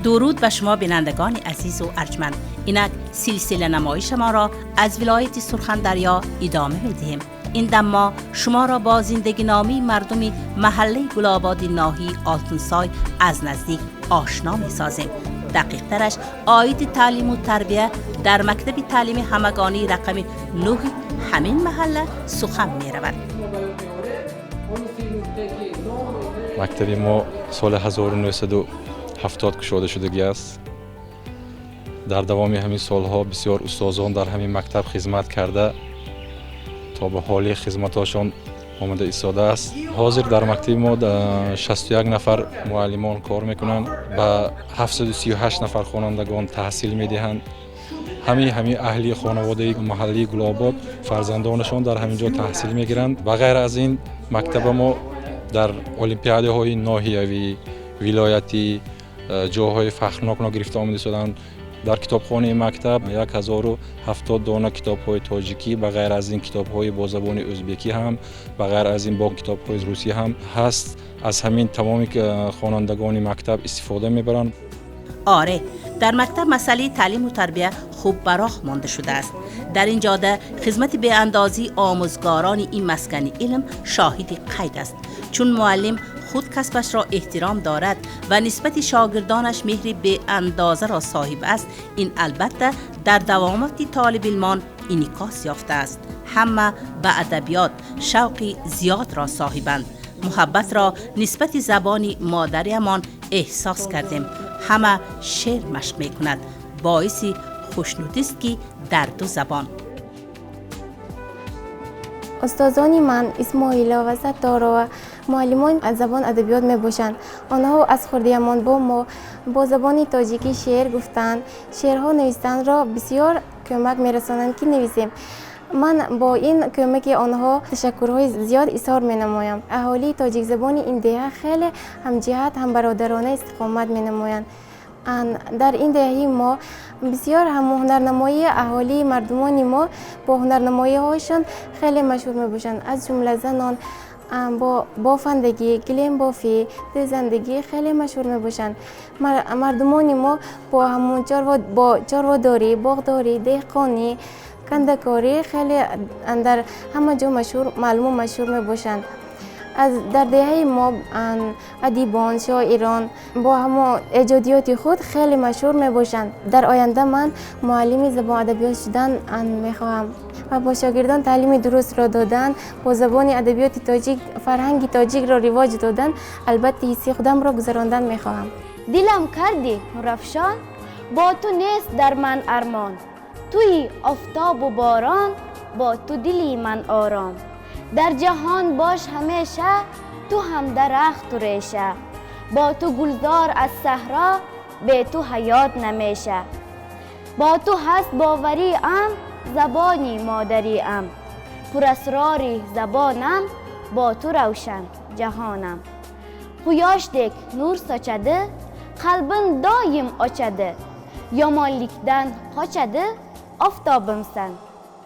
Дуруд ба шумо, бинандагони азизу арҷманд. Инак силсила намоишамонро аз вилояти Сурхандарё идома медиҳем. Ин дам мо шуморо бо зиндагиномаи мардуми маҳаллаи Гулободи ноҳияи Олтинсой аз наздик ошно месозем. Дақиқтараш, оиди таълиму тарбия дар мактаби таълими ҳамагонии рақами 9 ҳамин маҳалла сухан меравад. Мактаби мо соли 1970 кушода шудагӣ аст. Дар давоми ҳамин солҳо бисёр устозон дар ҳамин мактаб хизмат карда, то ба ҳоли хизматошон омада истодааст. Ҳозир дар мактаби мо 61 нафар муаллимон кор мекунанд, ба 738 нафар хонандагон таҳсил медиҳанд. Ҳамин аҳли хонаводаи маҳаллии Гулобод фарзандонашон дар ҳамин ҷо таҳсил мегиранд. Ба ғайр аз ин, мактаба мо дар олимпиадаҳои ноҳиявӣ, вилоятӣ ҷойҳои фахрнокро гирифта омада истоданд. Дар китобхонаи мактаб 1070 дона китобҳои тоҷикӣ, ба ғайр аз ин китобҳои бо забони ӯзбекӣ ҳам, ба ғайр аз ин бо китобҳои русӣ ҳам ҳаст. Аз ҳамин тамоми хонандагони мактаб истифода мебаранд. Оре, дар мактаб масъалаи таълиму тарбия хуб ба роҳ монда шудааст. Дар ин ҷода хизмати беандозии омӯзгорони ин маскани илм шоҳиди қайд аст, чун муаллим худ касбашро эҳтиром дорад ва нисбати шогирдонаш меҳри беандозаро соҳиб аст. Ин албатта дар давомати толибилмон инъикос ёфтааст. Ҳама ба адабиёт шавқи зиёдро соҳибанд. Муҳаббатро нисбати забони модариамон эҳсос кардем. Ҳама шеър машқ мекунад. Боиси хушнудист, ки дар ду забон. Устозони ман Исмоилова, Сатторова муаллимон аз забон адабиёт мебошанд. Онҳо аз хурдиямон бо мо бо забони тоҷикӣ шеър гуфтан, шеърҳо навистанро бисёр кӯмак мерасонанд, ки нависем. Ман бо ин кӯмаки онҳо ташаккурҳои зиёд изҳор менамоям. Аҳолии тоҷикзабони ин деҳа хеле ҳамҷиҳат, ҳамбародарона истиқомат менамоянд. Дар ин деҳаи мо бисёр ҳам ҳунарнамоии аҳолии мардумони мо бо ҳунарнамоиҳояшон хеле машҳур мебошанд. Аз ҷумла занон бо бофандагӣ, гилембофӣ, дӯзандагӣ хеле машҳур мебошанд. Мардумони мо бо ҳамун бо чорводорӣ, боғдорӣ, деҳқонӣ, кандакорӣ хеле дар ҳама ҷо машҳур, маълуму машҳур мебошанд. Дар деҳаи мо адибон, шоирон бо ҳамон эҷодиёти худ хеле машҳур мебошанд. Дар оянда ман муаллими забон адабиёт шудан мехоҳам ва бо шогирдон таълими дурустро додан, бо забони адабиёти тоҷик, фарҳанги тоҷикро ривоҷ додан, албатта ҳисси худамро гузарондан мехоҳам. Дилам кардӣ нурафшон, бо ту нест дар ман армон. Туи офтобу борон, бо ту дили ман ором. Дар ҷаҳон бош ҳамеша, ту ҳам дарахту реша. Бо ту гулзор аз саҳро, бе ту ҳаёт намеша. Бо ту ҳаст бовариам, забони модариам. Пурасрори забонам, бо ту равшан ҷаҳонам. Quyoshdek nur sochadi, qalbim doim ochadi. Yomonlikdan qochadi, oftobimsan,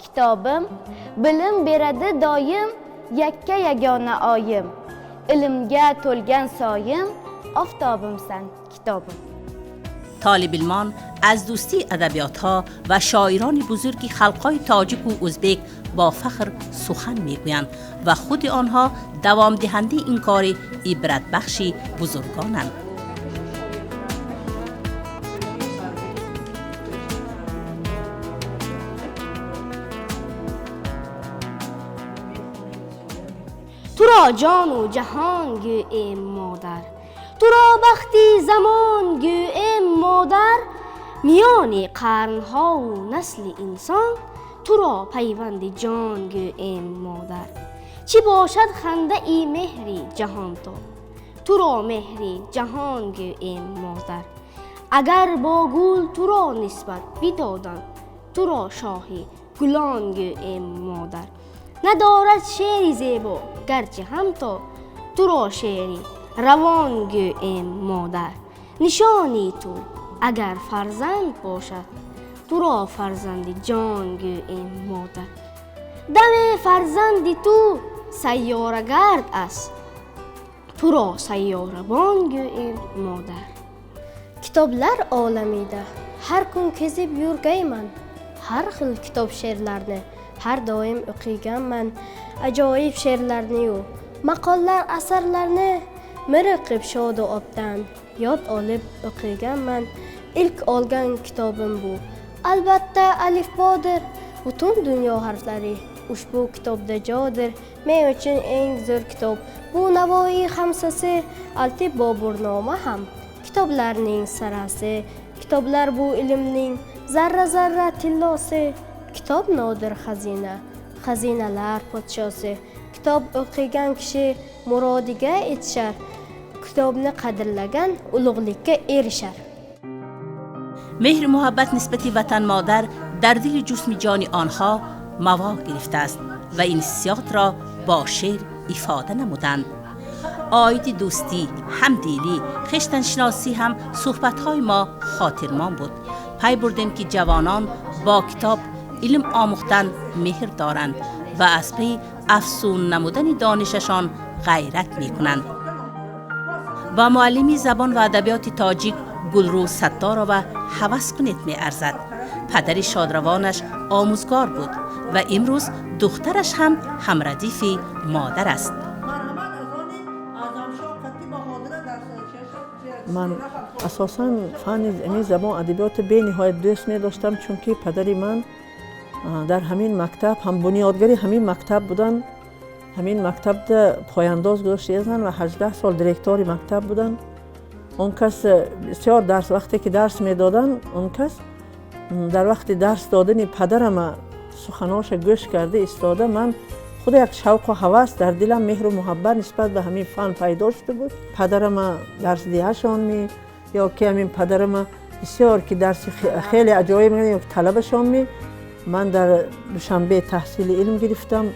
kitobim. Bilim beradi doim, yakka yagona oyim. Ilmga to'lgan soyim, oftobimsan, kitobim. Толибилмон аз дӯстии адабиётҳо ва шоирони бузурги халқҳои тоҷику ӯзбек бо фахр сухан мегӯянд ва худи онҳо давомдиҳандаи ин кори ибратбахши бузургонанд. Туро ҷону ҷаҳон гӯем, модар, туро бахти замон гӯем, модар. Миёни қарнҳову насли инсон туро пайванди ҷон гӯем, модар. Чӣ бошад хандаи меҳри ҷаҳонтоб, туро меҳри ҷаҳон гӯем, модар. Агар бо гул туро нисбат бидоданд, туро шоҳи гулон гӯем, модар. Надорад шеъри зебо гарчи ҳамто, туро шеъри равон гӯем, модар. Нишони ту агар фарзанд бошад, туро фарзанди ҷон гӯем, модар. Даме фарзанди ту сайёрагард аст, туро сайёрабон гӯем, модар. Kitoblar olamida har kun kezib yurgayman. Har xil kitob she'rlarni har doim o'qiganman. Ajoyib she'rlarni-yu maqollar, asarlarni miriqib shodu obdan yod olib o'qiganman. Ilk olgan kitobim bu albatta alifbodir. Butun dunyo harflari ushbu kitobda jodir. Men uchun eng zo'r kitob bu Navoiy Hamsasi, Alti Boburnoma ham kitoblarning sarasi. Kitoblar bu ilmning zarra-zarra tillosi. Kitob nodir xazina, xazinalar podshosi. Kitob o'qigan kishi murodiga yetishar, kitobni qadrlagan ulug'likka erishar. Mehr muhabbat nisbati vatan moдар дар дили ҷисми ҷони онҳо маво гирифтааст ва ин ҳиссиётро бо шеър ифода намуданд. Оиди дӯстӣ, ҳамдилӣ, хештаншиносӣ ҳам суҳбатҳои мо хотирмон буд. Пай бурдем ки ҷавонон бо китоб илм омӯхтан меҳр доранд ва аз пай афсун намудани донишашон ғайрат мекунанд. Ба муаллими забон ва адабиёти тоҷик Гулрӯ Сатторова ҳавас кунед меарзад. Падари шодравонаш омӯзгор буд ва имрӯз духтараш ҳам ҳамрадифи модар аст. Ман асосан фанни забон адабиётро бениҳоят дӯст медоштам, чунки падари ман дар ҳамин мактаб ҳам бунёдгари ҳамин мактаб буданд. Ҳамин мактабда пояндоз гузоштаанд ва 18 сол директори мактаб буданд. Он кас бисёр дарс, вақте ки дарс медоданд, он кас дар вақти дарс додани падарама суханоша гӯш карда истода, ман худ як шавқу ҳавас дар дилам меҳру муҳаббат нисбат ба ҳамин фан пайдо шуда буд. Падарама дарсдиҳашон ми ё ки ҳамин падарама бисёр ки дарси хеле аҷоиб ё ки талабашон ми, ман дар Душанбе таҳсили илм гирифтам.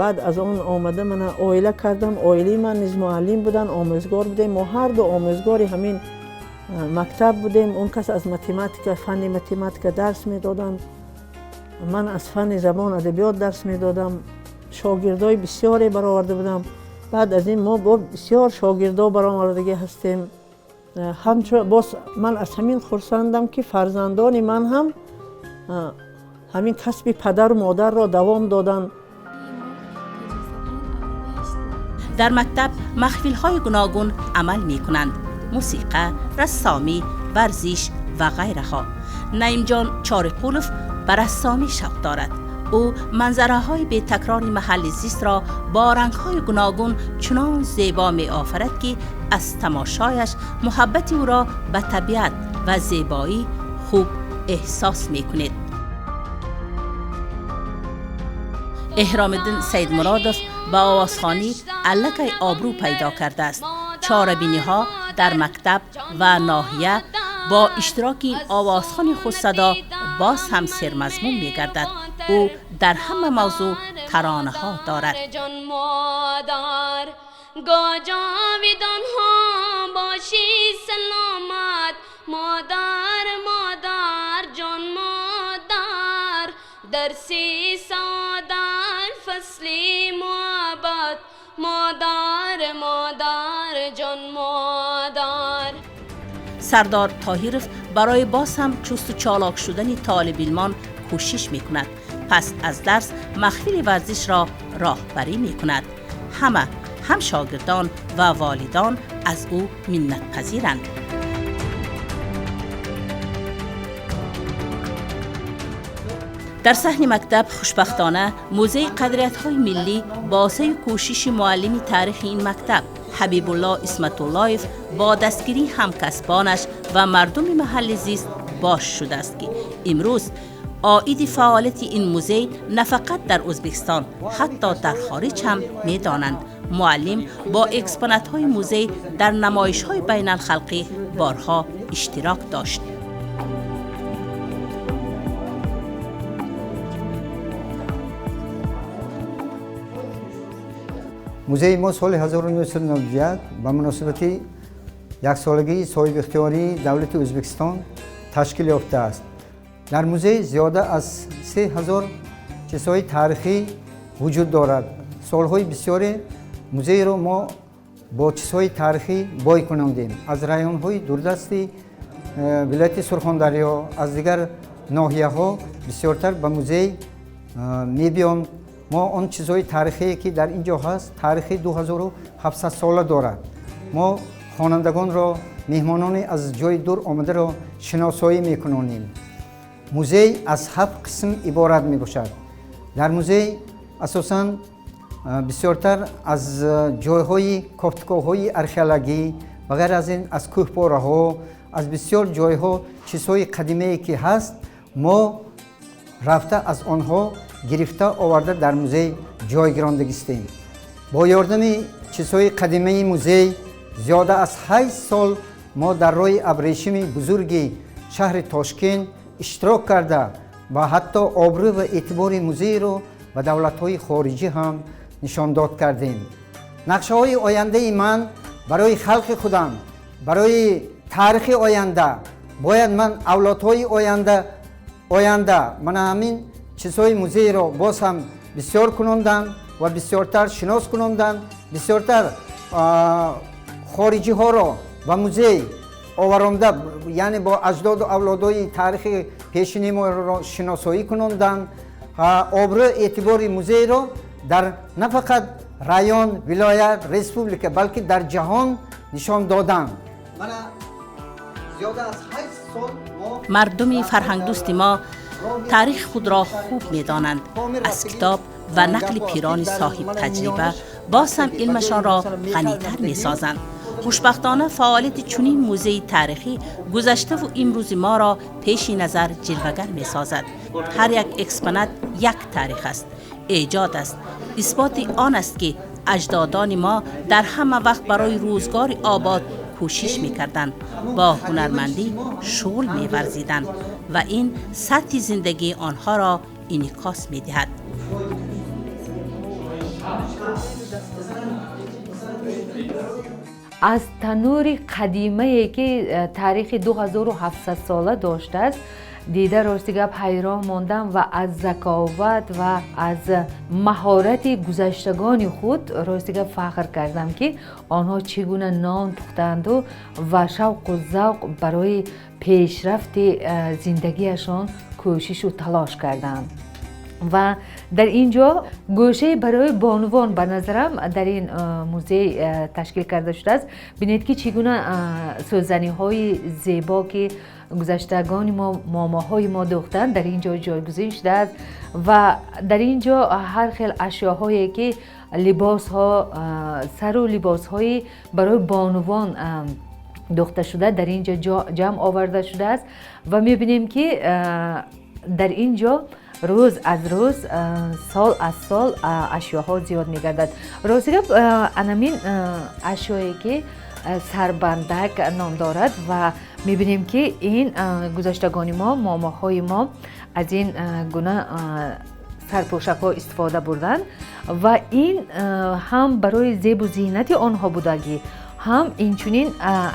Баъд аз он омада мана оила кардам. Оилаи ман низ муаллим буданд, омӯзгор будем. Мо ҳар ду омӯзгори ҳамин мактаб будем. Он кас аз математика, фанни математика дарс медоданд, ман аз фанни забон адабиёт дарс медодам. Шогирдои бисёре бароварда будам. Баъд аз ин мо бо бисёр шогирдо баровардагӣ ҳастем. Ҳамчун боз ман аз ҳамин хурсандам, ки фарзандони ман ҳам ҳамин касби падару модарро давом доданд. Дар мактаб маҳфилҳои гуногун амал мекунанд: мусиқа, рассомӣ, варзиш ва ғайраҳо. Наимҷон Чориқулов ба рассомӣ шавқ дорад. Ӯ манзараҳои бетакрори маҳалли зистро бо рангҳои гуногун чунон зебо меофарад, ки аз тамошояш муҳаббати ӯро ба табиат ва зебоӣ хуб эҳсос мекунед. Эҳромиддин Саидмуродов ба овозхонӣ аллакай обрӯ пайдо кардааст. Чорабиниҳо дар мактаб ва ноҳия бо иштироки овозхони хушсадо боз ҳам сермазмун мегардад. Ӯ дар ҳама мавзӯъ таронаҳо дорад. Сардор Тоҳиров барои боз ҳам чусту чолок шудани толибилмон кӯшиш мекунад. Пас аз дарс маҳфили варзишро роҳбарӣ мекунад. Ҳама, ҳам шогирдон ва волидон аз ӯ миннатпазиранд. Дар саҳни мактаб хушбахтона музеи қадриятҳои миллӣ бо саи кӯшиши муаллими таърихи ин мактаб Ҳабибулло Исматуллоев бо дастгирии ҳамкасбонаш ва мардуми маҳалли зист бош шудааст, ки имрӯз оиди фаъолияти ин музей на фақат дар Ӯзбекистон, ҳатто дар хориҷ ҳам медонанд. Муаллим бо экспонатҳои музей дар намоишҳои байналхалқӣ борҳо иштирок дошт. Музеи мо соли 1991 ба муносибати яксолагии соҳибихтиёрии давлати Ӯзбекистон ташкил ёфтааст. Дар музей зиёда аз 3000 чизҳои таърихӣ вуҷуд дорад. Солҳои бисёре музейро мо бо чизҳои таърихӣ бой кунондем. Аз районҳои дурдасти Вилояти Сурхондарё, аз дигар ноҳияҳо бисёртар ба музей мебиёнд. Мо он чизҳои таърихие, ки дар ин ҷо ҳаст, таърихи 2700 сола дорад. Мо хонандагонро, меҳмонони аз ҷои дур омадаро шиносоӣ мекунонем. Музей аз 7 қисм иборат мебошад. Дар музей асосан бисёртар аз ҷойҳои кофтуковҳои археологӣ ва ғайр аз ин аз кӯҳпораҳо, аз бисёр ҷойҳо чизҳои қадимае, ки ҳаст, мо рафта аз онҳо гирифта оварда дар музей ҷой гирондагистем. Бо ёрдами чизҳои қадимаи музей зиёда аз 8 сол мо дар роҳи абрешими бузурги шаҳри Тошкент иштирок карда ва ҳатто обрӯ ва эътибори музейро ба давлатҳои хориҷӣ ҳам нишондод кардем. Нақшаҳои ояндаи ман барои халқи худам, барои таърихи оянда, бояд ман авлодҳои оянда мана ҳамин чизҳои музейро боз ҳам бисёр кунондам ва бисёртар шинос кунондам, бисёртар хориҷиҳоро ба музей оваронда, яъне бо аҷдоду авлодҳои таърихи пешини моро шиносоӣ кунондам, обрӯ эътибори музейро дар на фақат район, вилоят, республика, балки дар ҷаҳон нишон додам. Мардуми фарҳангдӯсти мо таърихи худро хуб медонанд. Аз китоб ва нақли пирони соҳибтаҷриба боз ҳам илмашонро ғанитар месозанд. Хушбахтона, фаъолияти чунин музеи таърихӣ гузаштаву имрӯзи моро пеши назар ҷилвагар месозад. Ҳар як экспонат як таърих аст, эҷод аст, исботи он аст, ки аҷдодони мо дар ҳама вақт барои рӯзгори обод кӯшиш мекарданд, бо ҳунармандӣ шуғл меварзиданд ва ин сатҳи зиндагии онҳоро инъикос медиҳад. Аз танури қадимае, ки таърихи 2700 сола доштааст, дида, рости гап, ҳайрон мондам ва аз заковат ва аз маҳорати гузаштагони худ, рости гап, фахр кардам, ки онҳо чӣ гуна нон пухтанду ва шавқу завқ барои пешрафти зиндагиашон кӯшишу талош карданд. Ва дар ин ҷо гӯшаи барои бонувон, ба назарам, дар ин музей ташкил карда шудааст. Бинед, ки чӣ гуна сӯзаниҳои зебо, ки гузаштагони мо, момоҳои мо дӯхтанд, дар ин ҷо ҷойгузин шудааст. Ва дар ин ҷо ҳар хел ашёҳое, ки либосҳо, сару либосҳои барои бонувон дӯхта шуда, дар ин ҷо ҷамъ оварда шудааст. Ва мебинем, ки дар ин ҷо рӯз аз рӯз, сол аз сол ашёҳо зиёд мегардад. Рости гап, анамин ашёе, ки сарбандак ном дорад, ва мебинем, ки ин гузаштагони мо, момоҳои мо аз ин гуна сарпӯшакҳо истифода бурданд ва ин ҳам барои зебу зинати онҳо будагӣ, ҳам инчунин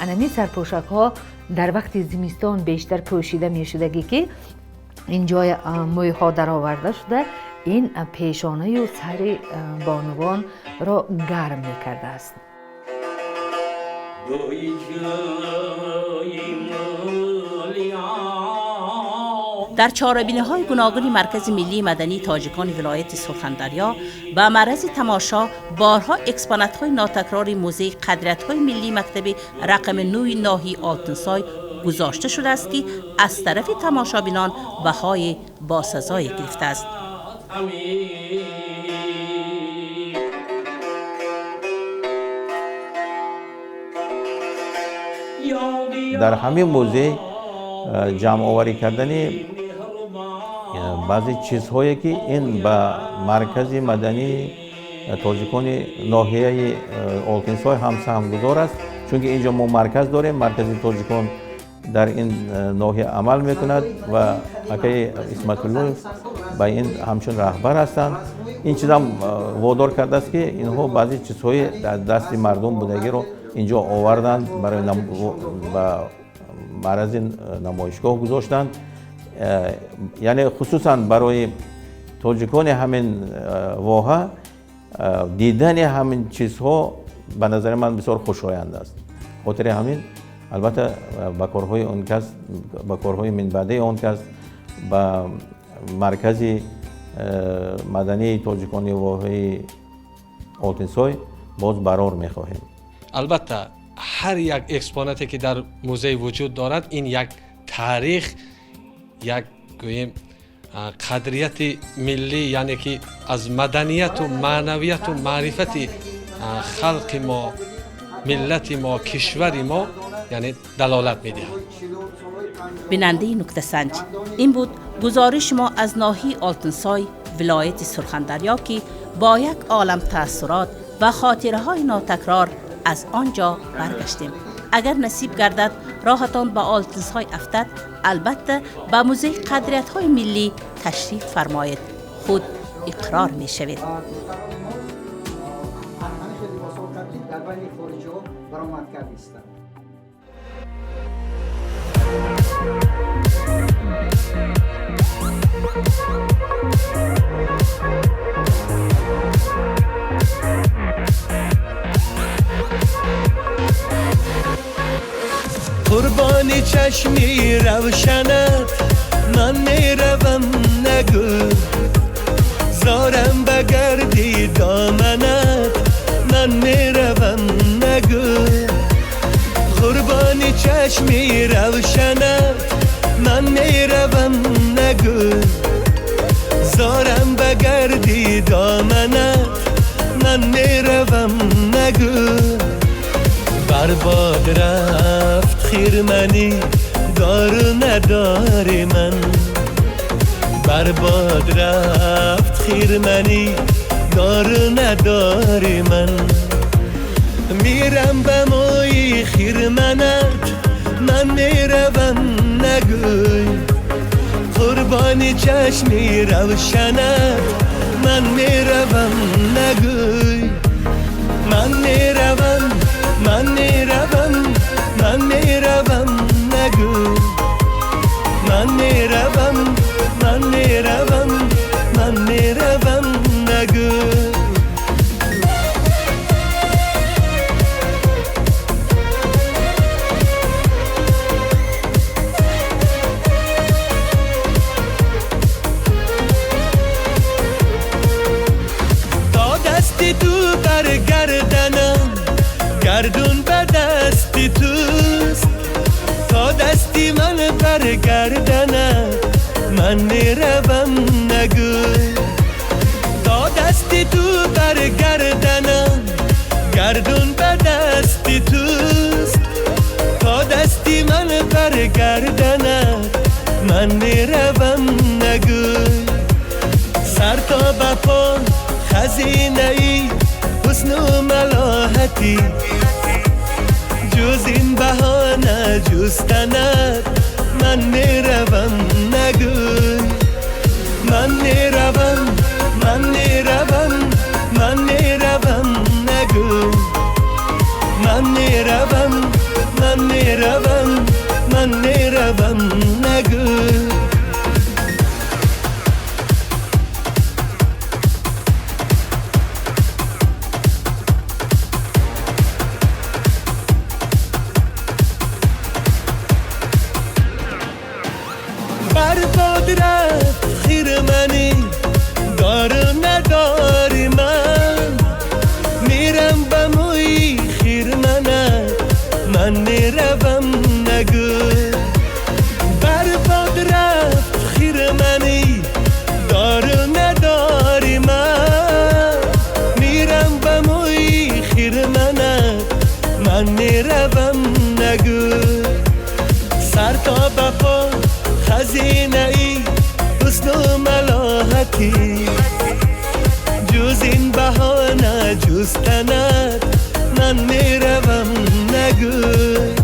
анамин сарпӯшакҳо дар вақти зимистон бештар пӯшида мешудагӣ, ки ин ҷои мӯйҳо дароварда шуда, ин пешонаю сари бонувонро гарм мекардааст. Дар чорабиниҳои гуногуни Маркази миллии мадании тоҷикони вилояти Сурхандарё ба маърази тамошо борҳо экспонатҳои нотакрори музеи қадриятҳои миллии мактаби рақами 9 ноҳияи Олтинсой гузошта шудааст, ки аз тарафи тамошобинон баҳои босазое гирифтааст. Дар ҳамин музей ҷамъоварӣ кардани баъзе чизҳое, ки ин ба Маркази мадании тоҷикони ноҳияи Олтинсой ҳам саҳмгузор аст, чунки ин ҷо мо марказ дорем, Маркази тоҷикон дар ин ноҳия амал мекунад ва акаи Исматуллоев ба ин ҳамчун раҳбар ҳастанд. Ин чизам водор кардааст, ки инҳо баъзе чизҳои дар дасти мардум будагиро инҷо оварданд, барои ба маърази намоишгоҳ гузоштанд. Яъне хусусан барои тоҷикони ҳамин воҳа дидани ҳамин чизҳо ба назари ман бисёр хушоянд аст. Хотири ҳамин Албатта, ба корҳои он кас, ба корҳои минбаъдаи он кас, ба маркази мадании тоҷикони воҳаи Олтинсой боз барор мехоҳем. Албатта, ҳар як экспонате ки дар музей вуҷуд дорад, ин як таърих, як гӯем қадрияти миллӣ, яъне ки аз маданияту маънавияту маърифати халқи мо, миллати мо, кишвари мо, яъне далолат медиҳад. Бинандаи нуктасанҷ, ин буд гузориши мо аз ноҳияи Олтинсой, вилояти Сурхандарё, ки бо як олам таассурот ва хотираҳои нотакрор аз он ҷо баргаштем. Агар насиб гардад, роҳатон ба Олтинсой афтад, албатта ба музеи қадриятҳои миллӣ ташриф фармоед, худ иқрор мешавед. Қурбони чашми равшанат ман меравам, нагӯ, зорам ба гарди доманат ман меравам, нагӯ. Қурбони чашми равшанат ман меравам, нагӯ, зорам ба гарди доманат ман меравам, нагӯ. Барбод рафт хирманӣ дору надори ман, барбод рафт хирманӣ дору надори ман. Мирам ба мои хирманат ман меравам, нагӯй, қурбони чашми равшанат ман меравам, нагӯй. Ман меравам, ман меравам, ман меравам, нагӯ. Ман меравам, ман меравам, ман меравам, нагӯ. То дасти ту бар гарданам, гардун ба дасти туст, то дасти ман бар гарданат ман меравам, нагӯ. То дасти ту бар гарданам, гардун ба дасти туст, то дасти ман бар гарданат ман меравам, нагӯ. Сар то ба по хазинаи ҳусну малоҳатӣ, ҷуз ин баҳона ҷустанат ман меравам, нагӯй. Ман меравам, ман меравам, ман меравам, нагӯй. Ман меравам, ман меравам, ман меравам, нагӯй. Барбод рафт хирманӣ дору надори ман, мирам ба мӯи хирманат ман меравам, нагӯ. Барбод рафт хирманӣ дору надори ман, мирам ба мӯи хирманат ман меравам, нагӯ. Сар то ба по хазинаи ҳусну малоҳатӣ, ҷуз ин баҳона ҷустанат ман меравам, нагӯй.